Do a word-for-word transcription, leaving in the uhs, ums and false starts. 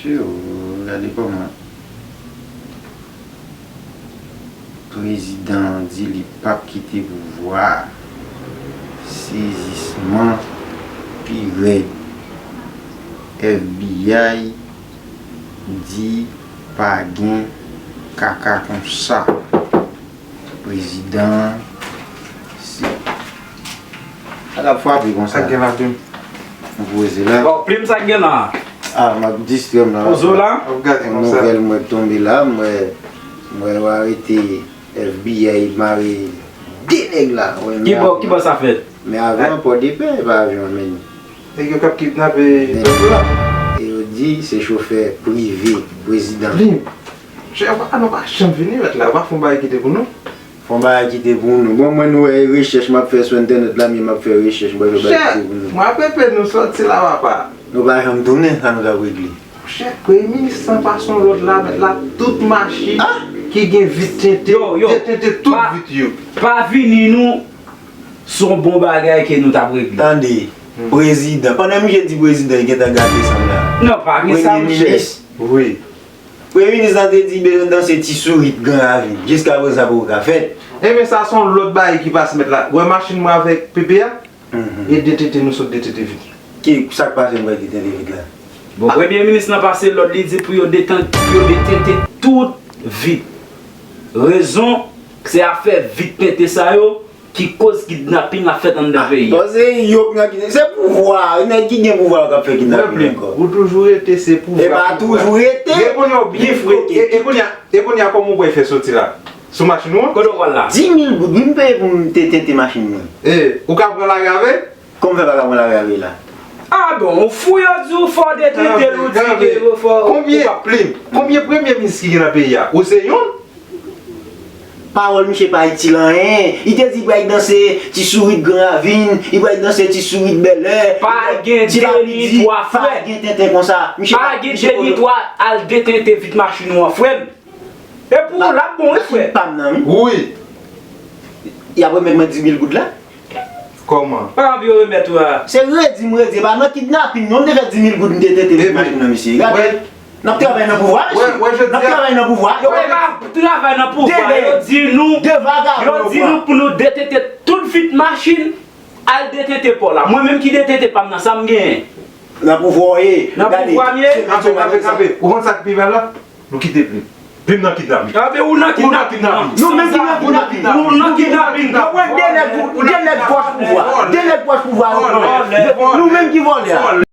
Yo, gade kòman prezidan an di li p ap kite pouvwa a. Sezisman pi rèd. F B I di pa gen kaka konsa. Prezidan an, se, sa k ap frape konsa? Sa k gen la, Plim? Mwen poze la. Bon, Plim, sa k gen la? Ah, m ap distrè m la. Poze w la? Ap gade konsa. Yon nouvèl mwen tonbe la, mwen, mwen yo arete F B I mare de nèg la. Ki bò, ki bò sa fèt? Men avyon Pòdepè, e pa avyon an mennen. Nèg yo k ap kidnape pèp la. E yo di se chofè prive prezidan. Plim. Chè, ou pa, nou pa janm vini mèt la, ou pa fè yon bagay kite pou nou. Fè yon bagay kite pou nou. Bon, mwen, nou wè rechèch m ap fè sou entènèt la, men m ap fè rechèch, mwen fè bagay kite pou nou. Chè, mwen ap epe nou sòti la, papa. Nou pa janm tounen, sa nou t ap regle. Chè, premye minis lan pase yon lòd la, mèt la, tout machin ki gen vit tente, yo, yo, detente tout vit yo. Pa vini nou sou yon bon bagay ke nou t ap regle. Tande, prezidan, pandan misye di prezidan, li gentan gate sanm la. Non, pa gen sa, monchè. Premye minis. Wi. Premye minis lan te di bezwen danse ti sourit Gran Ravin. Jiska prezan sa poko ka fèt. Enben, sa se yon lòt bagay ki pase mèt la. Wè machin mwen avèk P P a? E detente, nou sot detente vit. Ki, sa k pase nou wè detente vit la? Bon, premye minis lan pase lòd, li di pou yo detan-, pou yo detente tout vit. Rezon, se afè vit tente sa yo ki koz kidnapin ap fèt anndan peyi a. Bon, se yo k nan kidnapin. Se pouvwa a, nèg ki gen pouvwa yo k ap fè kidnapin ankò. Ou toujou rete se pouvwa. E pa toujou rete. E kounye a w byen fre. E, e kounye a, e kounye a kòman w pral fè soti la? Sou machin ou an? Kote w pral la? Di mil goud, wi, m peye pou m te tente machin mwen. E, ou ka pran lari avè l? Kòman fè pa ka pran lari avè l la? Ah bon, ou fou, yo di w fò w detente l, ou di ke yo fò ou pa. Konbyen Plim, konbyen premye minis ki gen nan peyi a? Ou se youn? Pawòl misye pa itil anyen. Li te di li pral danse ti sourit Gran Ravin, li pral danse ti sourit Bèlè. Pa gen de ni twa, frè. Pa gen tenten konsa. Pa gen de ni twa, al detente vit machin ou an, frè m. E pou ou, l ap bon, wi, frè. Machin pa m nan, wi. Wi. Y ap remèt mwen dis mil goud la? Kòman? Pa anvi yo remèt ou a. Se redi m redi, e pa nan kidnapin non, m te fè dis mil goud, m te tente vit machin nan, mesye. Gade. N ap travay nan pouvwa, mesye. N ap travay nan pouvwa. Yo pa travay nan pouvwa. Yo di nou, yo di nou pou nou detente tout vit machin, al detente pa w la. Mwen menm ki detente pa m nan, sa m genyen? Nan pouvwa w ye. Nan pouvwa m ye. Kanpe, kanpe, kanpe. Ou konn sa k pi mal la? Nou kite Plim. Plim nan kidnapin. Kanpe, ou nan kidnapin. Nou menm ki nan kidnapin. Ou nan kidnapin. Yo pran de nèg, de nèg pwòch pouvwa. De nèg pwòch pouvwa yo pran. Nou menm ki vòlè a.